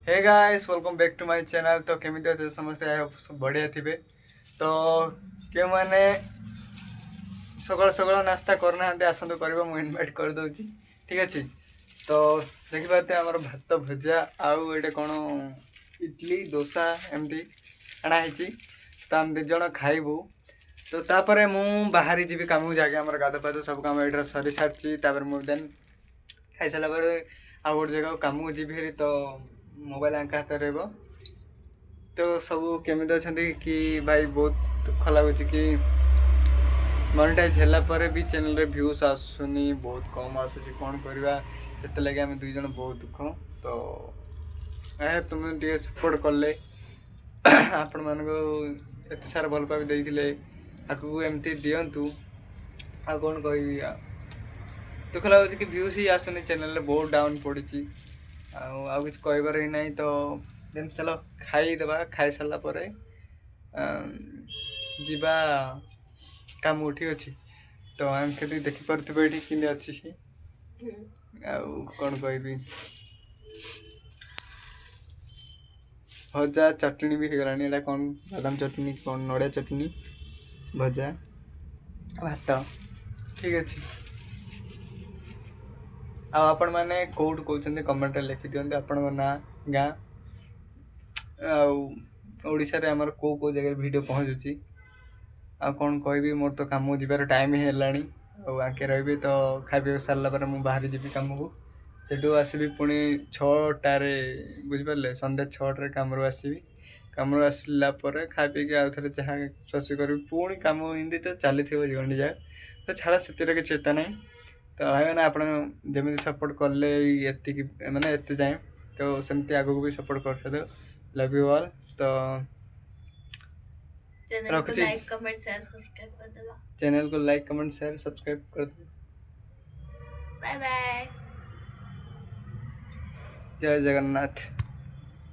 Hey guys, welcome back to my channel. ତ କେମିତି ଅଛ ସମସ୍ତେ? I Hope ସବୁ ବଢ଼ିଆ ଥିବେ। ତ କେଉଁମାନେ ସକାଳୁ ସକାଳୁ ନାସ୍ତା କରୁନାହାନ୍ତି, ଆସନ୍ତୁ କରିବ, ମୁଁ ଇନଭାଇଟ୍ କରିଦେଉଛି। ଠିକ୍ ଅଛି। ତ ଦେଖିପାରୁଥିବେ, ଆମର ଭାତ, ଭଜା ଆଉ ଏଇଟା କ'ଣ ଇଡ଼ଲି, ଦୋସା ଏମିତି ଆଣା ହେଇଛି। ତ ଆମେ ଦୁଇ ଜଣ ଖାଇବୁ। ତ ତାପରେ ମୁଁ ବାହାରି ଯିବି କାମକୁ। ଯାଇକି ଆମର ଗାଧ ପାଧ ସବୁ କାମ ଏଇଟା ସରି ସାରିଛି। ତାପରେ ମୁଁ ଦେନ୍ ଖାଇସାରିଲା ପରେ ଆଉ ଗୋଟେ ଜାଗାକୁ କାମକୁ ଯିବି ହେରି। ତ ମୋବାଇଲ ଆଙ୍କ ହାତରେ ରହିବ। ତ ସବୁ କେମିତି ଅଛନ୍ତି କି ଭାଇ? ବହୁତ ଦୁଃଖ ଲାଗୁଛି କି ମନିଟାଇଜ୍ ହେଲା ପରେ ବି ଚ୍ୟାନେଲରେ ଭ୍ୟୁଜ୍ ଆସୁନି, ବହୁତ କମ୍ ଆସୁଛି। କ'ଣ କରିବା? ସେଥିଲାଗି ଆମେ ଦୁଇ ଜଣ ବହୁତ ଦୁଃଖ। ତ ଏ ତୁମେ ଟିକେ ସପୋର୍ଟ କଲେ, ଆପଣମାନଙ୍କୁ ଏତେ ସାରା ଭଲ ପାଇବା ଦେଇଥିଲେ, ଆଗକୁ ଏମିତି ଦିଅନ୍ତୁ। ଆଉ କ'ଣ କହିବି? ଆଉ ଦୁଃଖ ଲାଗୁଛି କି ଭ୍ୟୁଜ୍ ହିଁ ଆସୁନି ଚ୍ୟାନେଲରେ, ବହୁତ ଡାଉନ୍ ପଡ଼ିଛି। ଆଉ ଆଉ କିଛି କହିବାର ହିଁ ନାହିଁ। ତ ଦେନ୍ ଚାଲ ଖାଇଦେବା। ଖାଇସାରିଲା ପରେ ଯିବା କାମକୁ। ଠିକ୍ ଅଛି। ତ ଆମେ ଦେଖିପାରୁଥିବେ ଏଇଠି କେମିତି ଅଛି ସେ। ଆଉ କ'ଣ କହିବି? ଭଜା, ଚଟଣି ବି ହେଇଗଲାଣି। ଏଇଟା କ'ଣ ବାଦାମ ଚଟଣି, କ'ଣ ନଡ଼ିଆ ଚଟଣି, ଭଜା, ଭାତ। ଠିକ୍ ଅଛି। ଆଉ ଆପଣମାନେ କେଉଁଠୁ କହୁଛନ୍ତି, କମେଣ୍ଟରେ ଲେଖିଦିଅନ୍ତୁ ଆପଣଙ୍କ ନାଁ, ଗାଁ ଆଉ ଓଡ଼ିଶାରେ ଆମର କେଉଁ କେଉଁ ଜାଗାରେ ଭିଡ଼ିଓ ପହଞ୍ଚୁଛି। ଆଉ କ'ଣ କହିବି? ମୋର ତ କାମକୁ ଯିବାର ଟାଇମ୍ ହେଲାଣି ଆଉ ଆଙ୍କେ ରହିବି। ତ ଖାଇ ପିଇ ସାରିଲା ପରେ ମୁଁ ବାହାରି ଯିବି କାମକୁ। ସେଠୁ ଆସିବି ପୁଣି 6ଟାରେ, ବୁଝିପାରିଲେ? ସନ୍ଧ୍ୟା 6ଟାରେ କାମରୁ ଆସିବି। କାମରୁ ଆସିଲା ପରେ ଖାଇ ପିଇକି ଆଉ ଥରେ ଯାହା ଶୋଷି କରିବି, ପୁଣି କାମ। ଏମିତି ତ ଚାଲିଥିବ ଜୀବନଟି ଯାକ। ତ ଛାଡ଼, ସେଥିରେ କିଛି ଏତେ ନାହିଁ। ତ ଭାଇମାନେ, ଆପଣ ଯେମିତି ସପୋର୍ଟ କଲେ ଏତିକି, ମାନେ ଏତେ ଯାଏଁ, ତ ସେମିତି ଆଗକୁ ବି ସପୋର୍ଟ କରିସାର। Love you all. ତ ଚ୍ୟାନେଲକୁ ରଖୁଛି। ଲାଇକ୍, କମେଣ୍ଟ, ସେୟାର, ସବସ୍କ୍ରାଇବ କରିଦେବା। ଚ୍ୟାନେଲକୁ ଲାଇକ୍, କମେଣ୍ଟ, ସେୟାର, ସବସ୍କ୍ରାଇବ୍ କରିଦେବେ। Bye bye. Jay Jagannath.